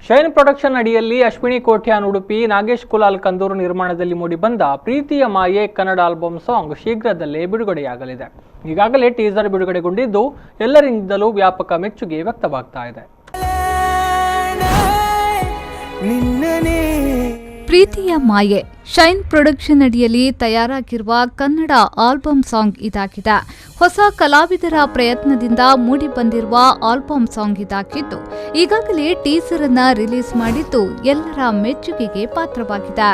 Shine production ಅಡಿಯಲ್ಲಿ ಅಶ್ವಿನಿ ಕೋಟ್ಯಾನ್ ಉಡುಪಿ, ನಾಗೇಶ್ ಕುಲಾಲ್ ಕಂದೂರು ನಿರ್ಮಾಣದಲ್ಲಿ ಮೂಡಿಬಂದ ಪ್ರೀತಿಯ ಮಾಯೆ ಕನ್ನಡ ಆಲ್ಬಮ್ ಸಾಂಗ್ ಶೀಘ್ರದಲ್ಲೇ ಬಿಡುಗಡೆಯಾಗಲಿದೆ. ಈಗಾಗಲೇ ಟೀಸರ್ ಬಿಡುಗಡೆಗೊಂಡಿದ್ದು ಎಲ್ಲರಿಂದಲೂ ವ್ಯಾಪಕ ಮೆಚ್ಚುಗೆ ವ್ಯಕ್ತವಾಗ್ತಾ ಇದೆ. ಪ್ರೀತಿಯ ಮಾಯೆ ಶೈನ್ ಪ್ರೊಡಕ್ಷನ್ ಅಡಿಯಲ್ಲಿ ತಯಾರಾಗಿರುವ ಕನ್ನಡ ಆಲ್ಬಮ್ ಸಾಂಗ್ ಇದಾಗಿದೆ. ಹೊಸ ಕಲಾವಿದರ ಪ್ರಯತ್ನದಿಂದ ಮೂಡಿಬಂದಿರುವ ಆಲ್ಬಮ್ ಸಾಂಗ್ ಇದಾಗಿದ್ದು, ಈಗಾಗಲೇ ಟೀಸರ್ ಅನ್ನ ರಿಲೀಸ್ ಮಾಡಿದ್ದು ಎಲ್ಲರ ಮೆಚ್ಚುಗೆಗೆ ಪಾತ್ರವಾಗಿದೆ.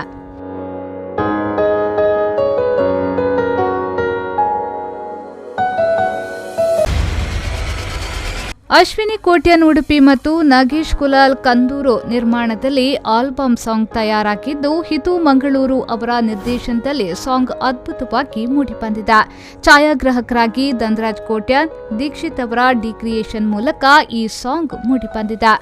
ಅಶ್ವಿನಿ ಕೋಟ್ಯಾನ್ ಉಡುಪಿ ಮತ್ತು ನಾಗೇಶ್ ಕುಲಾಲ್ ಕಂದೂರು ನಿರ್ಮಾಣದಲ್ಲಿ ಆಲ್ಬಮ್ ಸಾಂಗ್ ತಯಾರಾಗಿದ್ದು, ಹಿತು ಮಂಗಳೂರು ಅವರ ನಿರ್ದೇಶನದಲ್ಲಿ ಸಾಂಗ್ ಅದ್ಭುತವಾಗಿ ಮೂಡಿಬಂದಿದೆ. ಛಾಯಾಗ್ರಾಹಕರಾಗಿ ಧನರಾಜ್ ಕೋಟ್ಯಾನ್, ದೀಕ್ಷಿತ್ ಅವರ ಡಿಕ್ರಿಯೇಷನ್ ಮೂಲಕ ಈ ಸಾಂಗ್ ಮೂಡಿಬಂದಿದೆ.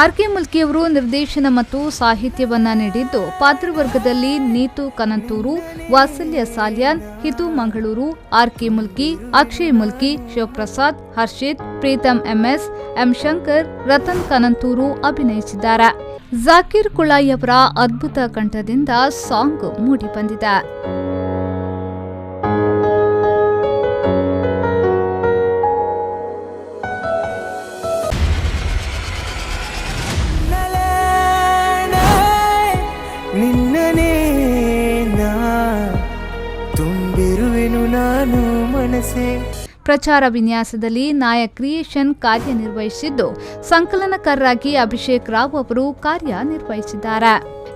ಆರ್ ಕೆ ಮುಲ್ಕಿಯವರು ನಿರ್ದೇಶನ ಮತ್ತು ಸಾಹಿತ್ಯವನ್ನ ನೀಡಿದ್ದು, ಪಾತ್ರವರ್ಗದಲ್ಲಿ Neetu Kananthur, Vatsalya Salian, Hithu Mangaluru, R K Mulki, Akshay Mulki, Shivaprasad, Harshit, Preetham MS, M Shankar, Ratan Kananthur ಅಭಿನಯಿಸಿದ್ದಾರೆ. ಜಾಕೀರ್ ಕುಳಾಯಿ ಅವರ ಅದ್ಭುತ ಕಂಠದಿಂದ ಸಾಂಗ್ ಮೂಡಿಬಂದಿದೆ. ಪ್ರಚಾರ ವಿನ್ಯಾಸದಲ್ಲಿ ನಾಯಕ್ ಕ್ರಿಯೇಷನ್ ಕಾರ್ಯನಿರ್ವಹಿಸಿದ್ದು, ಸಂಕಲನಕಾರರಾಗಿ ಅಭಿಷೇಕ್ ರಾವ್ ಅವರು ಕಾರ್ಯನಿರ್ವಹಿಸಿದ್ದಾರೆ.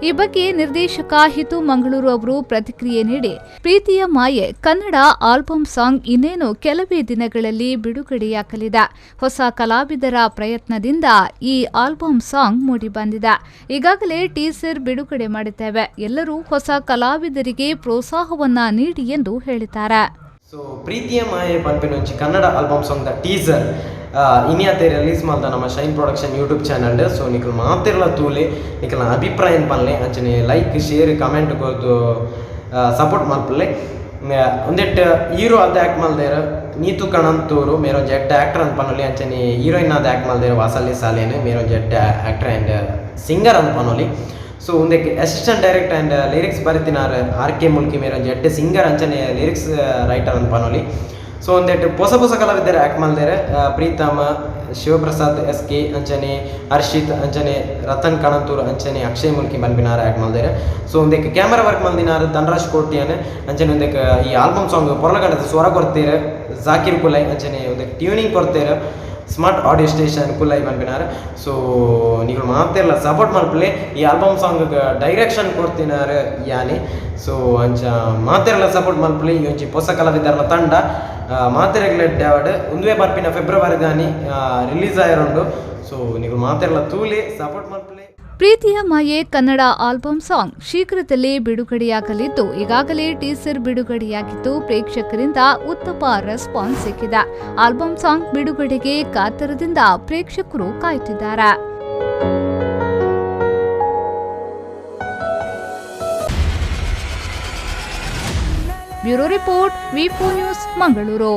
ಈ ಬಗ್ಗೆ ನಿರ್ದೇಶಕ ಹಿತು ಮಂಗಳೂರು ಅವರು ಪ್ರತಿಕ್ರಿಯೆ ನೀಡಿ, ಪ್ರೀತಿಯ ಮಾಯೆ ಕನ್ನಡ ಆಲ್ಬಮ್ ಸಾಂಗ್ ಇನ್ನೇನು ಕೆಲವೇ ದಿನಗಳಲ್ಲಿ ಬಿಡುಗಡೆಯಾಗಲಿದೆ. ಹೊಸ ಕಲಾವಿದರ ಪ್ರಯತ್ನದಿಂದ ಈ ಆಲ್ಬಮ್ ಸಾಂಗ್ ಮೂಡಿಬಂದಿದೆ. ಈಗಾಗಲೇ ಟೀಸರ್ ಬಿಡುಗಡೆ ಮಾಡಿದ್ದೇವೆ. ಎಲ್ಲರೂ ಹೊಸ ಕಲಾವಿದರಿಗೆ ಪ್ರೋತ್ಸಾಹವನ್ನ ನೀಡಿ ಎಂದು ಹೇಳಿದ್ದಾರೆ. ಸೊ ಪ್ರೀತಿಯ ಮಾಯೆ ಪನ್ಪಿನೊಂಜಿ Kannada album song the teaser ಇನಿಯಾತೆ release ಮಲ್ದ ನಮ್ಮ shine production YouTube channel. So ನಿಕಲ್ ಮಾತಿರ್ಲ ತೂಲೆ, ನಿಕಲ್ನ ಅಭಿಪ್ರಾಯ ಪನ್ಲೆ, ಅಂಚನೆ ಲೈಕ್ ಶೇರ್ ಕಮೆಂಟ್ ಕೊರ್ದು ಸಪೋರ್ಟ್ ಮಲ್ಪುಲೆ. ಒಂದೆಟ್ ಹೀರೋ ಆದ್ ಆ್ಯಕ್ಟ್ ಮಲ್ದೇರ್ ನೀತು ಕಣಂತೂರು ಮೇರೊಂಜಿ ಎಡ್ಡೆ ಆ್ಯಕ್ಟರ್ ಅಂದ್ ಪನೊಲಿ, ಅಂಚನೆ ಹೀರೋಯಿನ್ ಆದ್ ಆ್ಯಕ್ಟ್ ಮಲ್ದೇರ್ ವಾಸಲ್ಯ ಸಾಲೇನ್ ಮೇರೊಂಜಿ ಎಡ್ಡೆ ಆ್ಯಕ್ಟರ್ ಆ್ಯಂಡ್ ಸಿಂಗರ್ ಅಂದ್ ಪನೊಲಿ. ಸೊ ಒಂದಕ್ಕೆ ಅಸಿಸ್ಟೆಂಟ್ ಡೈರೆಕ್ಟರ್ ಆ್ಯಂಡ್ ಲಿರಿಕ್ಸ್ ಬರೆತಿನಾರ್ ಆರ್ ಕೆ ಮುಲ್ಕಿ ಮೇರೊಂಜಿ ಎಡ್ಡೆ ಸಿಂಗರ್ ಅಂಚನೆ ಲಿರಿಕ್ಸ್ ರೈಟರ್ ಅಂದ್ ಪನೊಲಿ. ಸೊ ಒಂದೆಟ್ ಪೊಸ ಪೊಸ ಕಲಾವಿದರು ಆ್ಯಕ್ಟ್ ಮಲ್ದೇರ್ ಪ್ರೀತಮ್, ಶಿವಪ್ರಸಾದ್ ಎಸ್ ಕೆ ಅಂಚನೆ ಹರ್ಷಿತ್ ಅಂಚನೆ ರತನ್ ಕಣಂತೂರು ಅಂಚನೆ ಅಕ್ಷಯ್ ಮುಲ್ಕಿ ಪನ್ಪಿನಾರ್ ಆ್ಯಕ್ಟ್ ಮಲ್ದೇರ್. ಸೊ ಒಂದಕ್ಕೆ ಕ್ಯಾಮರಾ ವರ್ಕ್ ಮಲ್ದಿನಾರ್ ಧನರಾಜ್ ಕೋಟ್ಯಾನ್ ಅಂಚನೆ ಒಂದಕ್ಕೆ ಈ ಆಲ್ಬಮ್ ಸಾಂಗ್ ಪೊರ್ಲಗಂಡದ ಸ್ವರ ಕೊರ್ತೀರ್ ಜಾಕೀರ್ ಕುಲೈ ಅಂಚನೆ ಒಂದಕ್ಕೆ ಟ್ಯೂನಿಂಗ್ ಕೊರ್ತೀರ್ ಸ್ಮಾರ್ಟ್ ಆಡಿಯೋ ಸ್ಟೇಷನ್ ಕುಲೈ ಪನ್ಪಿನಾರ್. ಸೊ ನೀವು ಮಾತೆರ್ಲ ಸಪೋರ್ಟ್ ಮಲ್ಪುಲೆ. ಈ ಆಲ್ಬಮ್ ಸಾಂಗ್ ಡೈರೆಕ್ಷನ್ ಕೊರ್ತಿನಾರ್ ಯಾನೆ. ಸೊ ಅಂಚ ಮಾತೆರ್ಲ ಸಪೋರ್ಟ್ ಮಲ್ಪುಲೆ. ಈ ಒಂಜಿ ಪೊಸ ಕಲಾವಿದರ್ನ ತಂಡ ಮಾತೆರೆಗ್ಲ ಎಡ್ಡೆ ಉಂದುವೇ ಬರ್ಪಿನ ಫೆಬ್ರವರಿ ದಾನಿ ರಿಲೀಸ್ ಆಯಿರುಂಡು. ಸೊ ನೀವು ಮಾತೆರ್ಲ ತೂಲೆ ಸಪೋರ್ಟ್ ಮಲ್ಪುಲೆ. ಪ್ರೀತಿಯ ಮಾಯೆ ಕನ್ನಡ ಆಲ್ಬಮ್ ಸಾಂಗ್ ಶೀಘ್ರದಲ್ಲೇ ಬಿಡುಗಡೆಯಾಗಲಿದ್ದು, ಈಗಾಗಲೇ ಟೀಸರ್ ಬಿಡುಗಡೆಯಾಗಿದ್ದು ಪ್ರೇಕ್ಷಕರಿಂದ ಉತ್ತಮ ರೆಸ್ಪಾನ್ಸ್ ಸಿಕ್ಕಿದೆ. ಆಲ್ಬಮ್ ಸಾಂಗ್ ಬಿಡುಗಡೆಗೆ ಕಾತರದಿಂದ ಪ್ರೇಕ್ಷಕರು ಕಾಯುತ್ತಿದ್ದಾರೆ. Bureau report, V4 news, Mangaluru.